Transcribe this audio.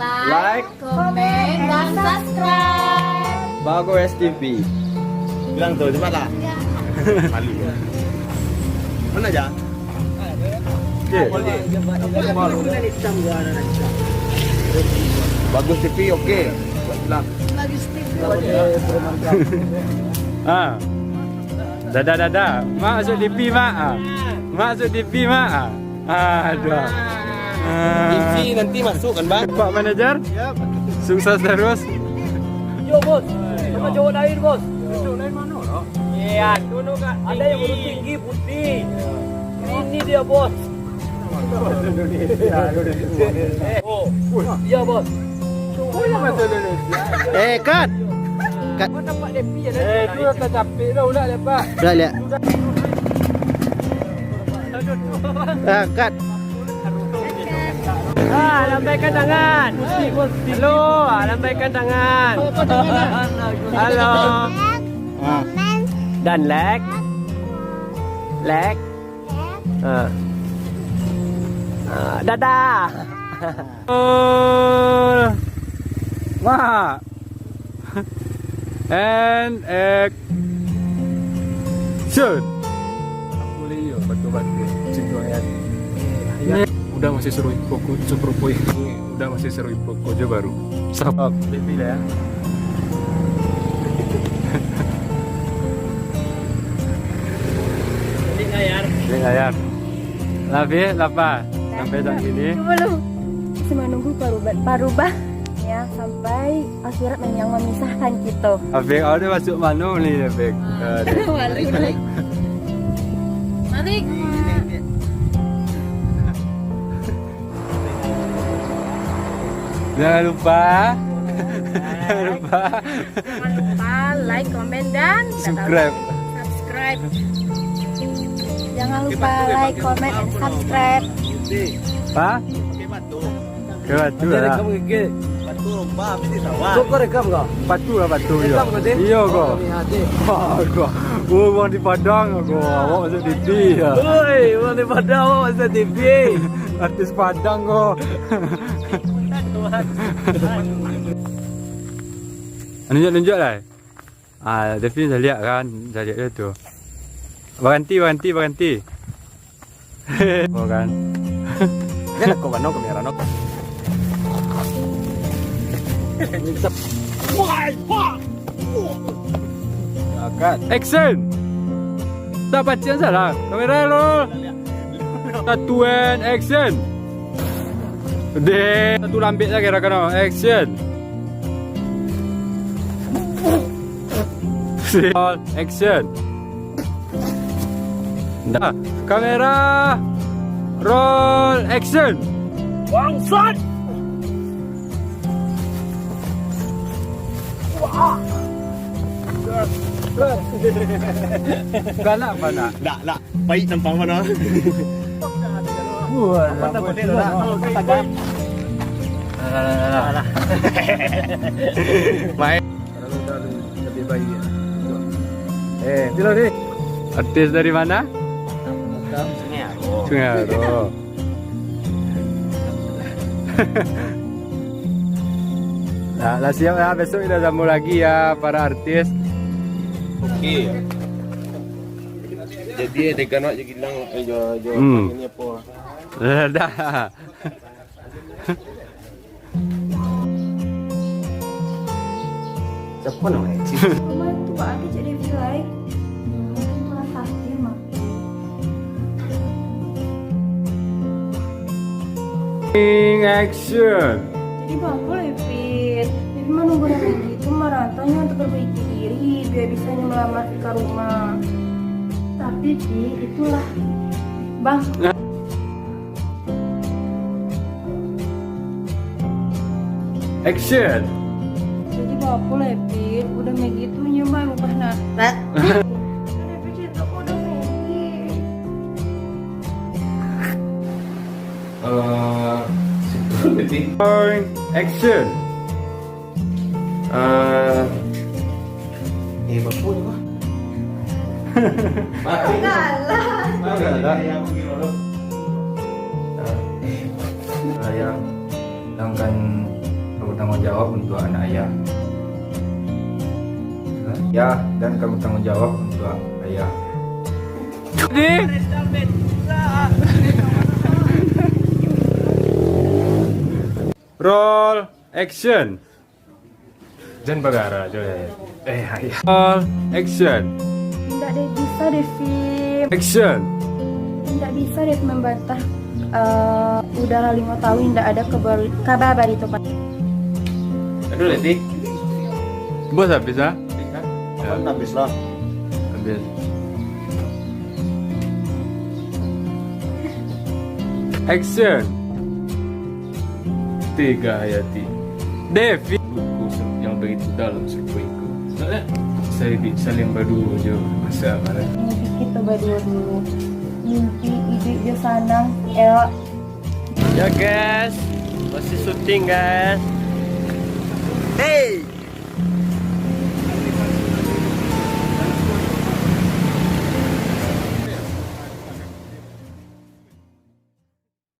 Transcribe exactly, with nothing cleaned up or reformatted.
Like, komen, dan subscribe. Bagus S T V. Bilang tu, cepat lah. Malu. Mana aja? Okey. Bagus T V, okey. Bilang. Ah. Dadah, dadah. Mak masuk T V, Mak. Ah. Mak masuk T V, Mak. Ah. Aduh. Ah. T V nanti masuk kan, Bang? Pak Manajer. Sukses terus. Yo, Bos. Sama cowok lain, Bos. Cowok lain mana, Bos? Iya, dulu kan. Ada yang baru tinggi, putih. Ini dia, Bos. Oh, iya, Bos. Eh, cut. Cut. Eh, tu dah capek dah, ulah lihat, Pak. Ulah lihat. Ah, cut. Ah, lambaikan tangan. Halo, ah, lambaikan tangan. Halo. Ah. Dan like. Like. Ah. Ah, dadah. Oh. Wah. And action. Boleh yo, batul-batul. Cinta ayat. Udah masih seru pokok, seru pokok. Udah masih seru pokok je baru. Sabab. Lebih lah ya. Lebih layar. Lebih layar. Lebih lapar. Sampai tak gini. Cuba lu. Masih menunggu parubah, parubah ya sampai akhirat yang memisahkan kita. Habis kau ni masuk mana ni, Bek? Ah. Balik, balik. Mari. Jangan lupa. Jangan lupa. Jangan lupa like, komen, dan subscribe. Subscribe. Jangan lupa like, komen, and subscribe. Hah? Ke batu lah. Rekam ke? Batu lomba, habis di sawah. Kau, kau rekam kau? Batu lah, batu, yo. Rekam kau, Dek? Iyo, kau. Oh, kau. Oh, kau. Oh, orang di Padang, kau. Awak masuk T V, ya. Oi, orang di Padang, awak masuk T V. Artis Padang, kau. Nunjuk-nunjuk lah. Ah, tapi saya lihat kan, saya lihat dia tu. Baranti, baranti, baranti. Oh kan. Dia nak kau mana kamera nak? Action. Tak pacik salah. Kamera lo. Satu and action. Deh, satu lambek lagi rakan. Action. Roll, action. Dah. Kamera. Roll, action. Bangsat. Wah. Galak apa nak? Nak, nak. Paik tampang mana? Wah, apa tak boleh lah. Alah, alah, alah. Main. Lebih baik. Eh, tu lah ni. Artis dari mana? Sungai Aro. Sungai Aro. Lah, lah siap lah, besok kita sambung lagi ya, para artis. Oke. Jadi, adegan awak jadi hilang, eh, jo, jo, Hmm. Ini apa? Dah. Siapa nama Eci? Mama tu ada jadi vilai. Mama tu lah takdir, Mak. Action. Jadi bagus lah, Ipin. Tapi menunggu dari itu, marantau nyo untuk perbaiki diri, biar bisa nyo melamar ka rumah. Tapi, Pi, itulah, Bang. Action. Jadi, bapak lah, Ipin. Udah begitu, nyo mah ubah nak. Nah. Udah, Ipin, cinta kau udah mati. Eh, situ berarti. Action. Eh, eh, bapak ni apa? Mati. Kalah. Kalah. Yang, yang, yang kan Tanggung jawab untuk anak ayah. Ya, dan kamu tanggung jawab untuk ayah. Roll, action. Jan bagara jo, ya. Eh, ayah. Roll, action. Indak deh bisa deh, Vim. Action. Indak bisa deh membantah. Eh, udah lima tahun indak ada kabar, kabar barito, Pak. Aduh, Leti. Bos habis, ah? Habis, kan? Ya. Habis lah. Habis. Action. Tega Hayati. Devi. Buku se-, yang begitu dalam serupa itu. Soalnya saya di-, saling berdua je masa mana. Mimpi kita berdua dulu. Mimpi idup je sanang, elok. Ya, guys, masih syuting, guys.